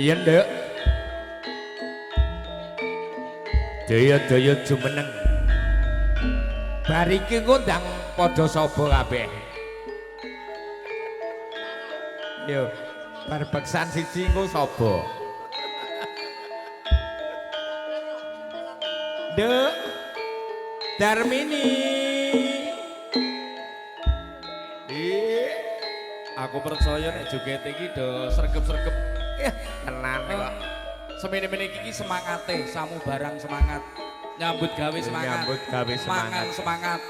Iya nduk. Daya-daya jumeneng. Bar iki ngundang padha saba kabeh. Yo, bar beksan siji engko saba. Nduk. Darmini. Dik, aku percaya nek joget iki do sregep-sregep. Tenan kok. Semene-mene iki semangate, samu barang semangat. Nyambut gawe semangat. Nyambut gawe semangat. Mangan semangat.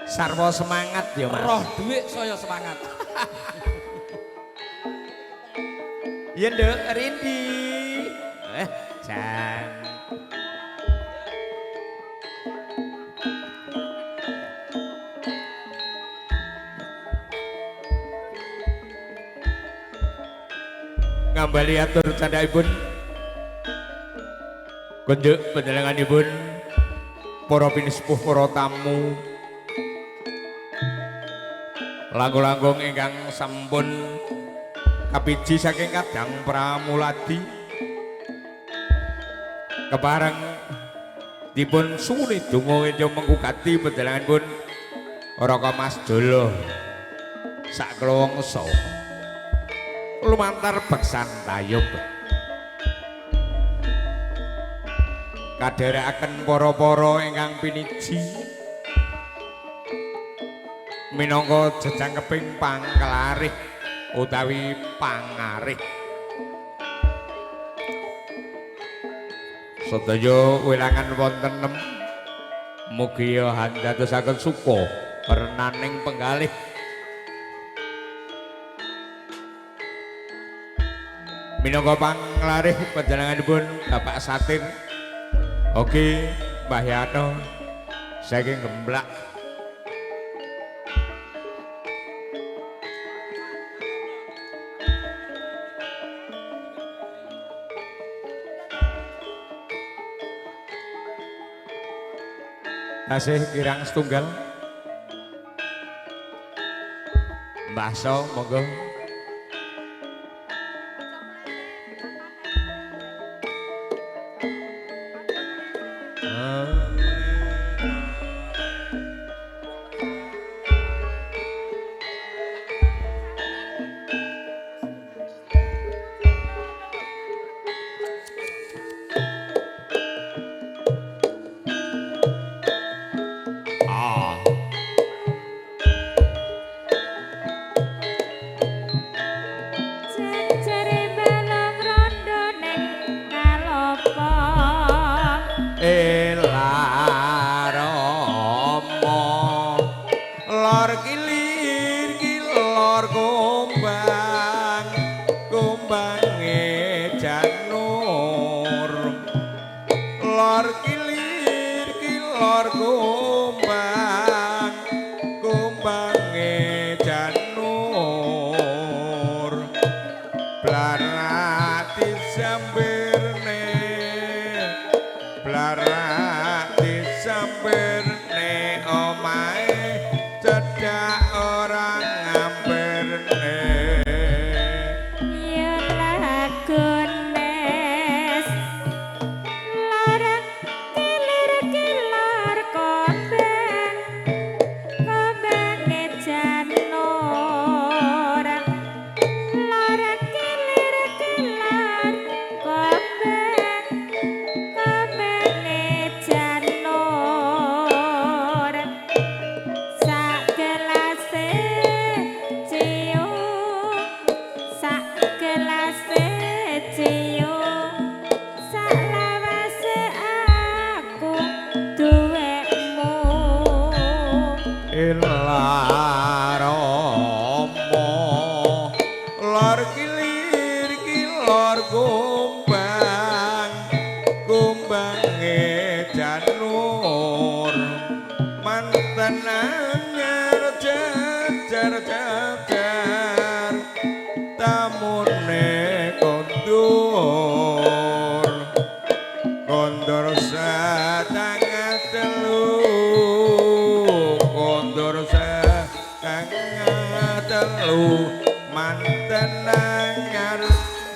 Sarwa semangat ya, Mas. Roh dhuwit saya semangat. Iya, Nduk, Rindi. Jan. Ngambali atur candhaipun kunjuk panjenenganipun para pinisepuh para tamu langkung-langkung ingkang sampun kapiji saking kadang pramuladi kepareng dipun suwuni donga ingkang mengkugati panjenenganipun Raka Mas Dolo sak klawangsa lumantar beksan tayub kadherekaken para-para ingkang piniji minangka jejangkeping pangkelarih utawi pangarih sedaya wilangan wonten nem mugi handadosaken suka renaning penggalih minangka panglarih panjenenganipun Bapak Satir oke Mbah Yano saking Gemblak. Tasih kirang setunggal Mbah So monggo.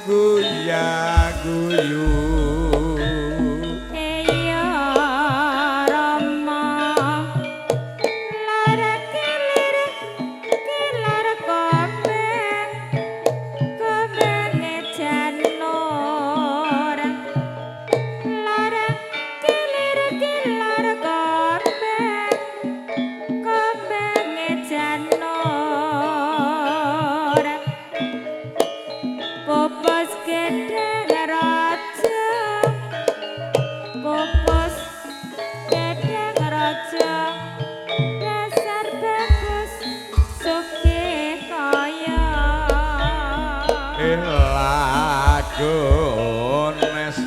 Guya guyu. Iya Rama lara kilir kilar kombeng kombenge janur lara kilir kilar kombeng kombenge janur popos gedang raja popos gedang raja dasar bagus sugih kaya Lagones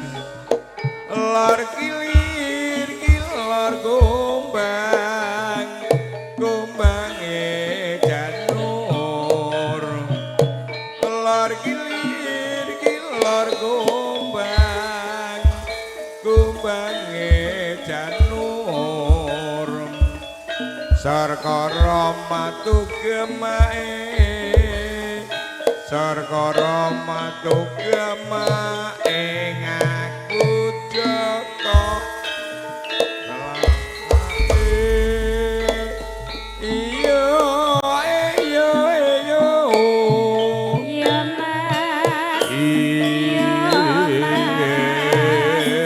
lor kilir kilor gombang gombange janur lor kilir kilor gombang gombange janur sarkara matu gemae sarkara matu gemae ngaku Joko. Iyo iyo iyo ya Mas iya Mas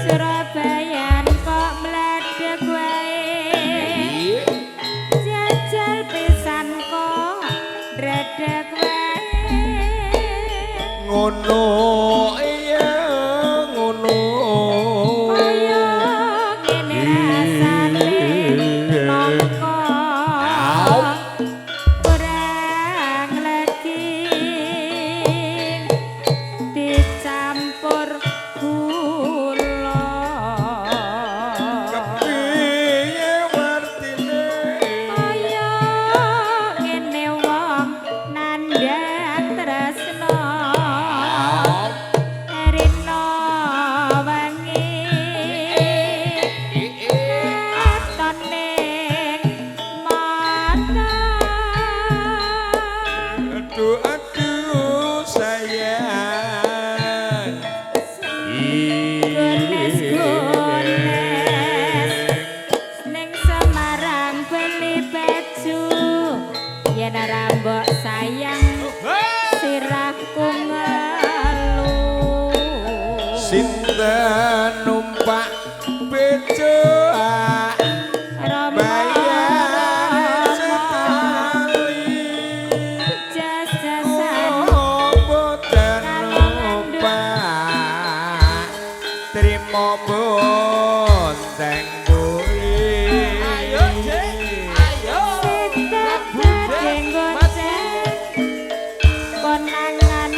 Surabayan kok mledek wae jajal pisan kok dredeg wae Ngono iya ngono kaya ngene rasane nangka kurang legi dicampur gula kepiye wartine kaya ngene wong nandhang tresna rina wangi katon ning mata. Aduh aduh sayang. Gones gones ning Semarang beli baju yen ora mbok sayang sirahku ngelu. Sinten numpak bejo Rama bayar Rama sekali jas-jasan boten numpak trimo bonteng buri. Ayo, Cek. Ayo. Sinten badhe gonceng konangan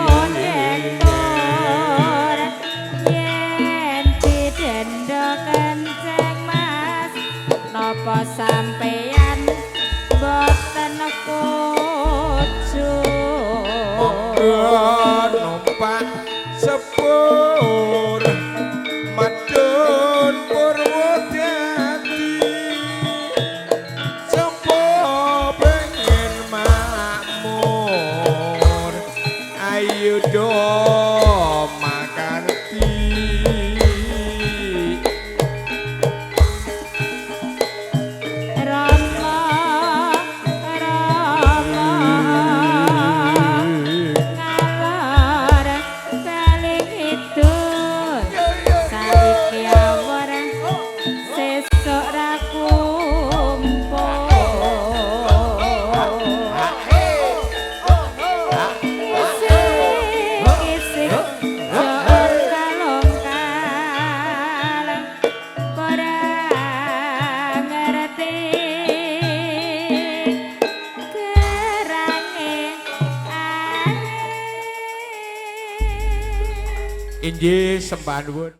kondektor yen didenda kenceng Mas napa sampeyan boten kujuk. Monggo numpak sepur madun Purwodadi sapa pengen makmur ayo do makarti. Rama Rama ngalor bali kidul saiki awor sesuk ra kumpul isik isik joor kalongkal ora ngerti gerange are. Inggih sembah nuwun.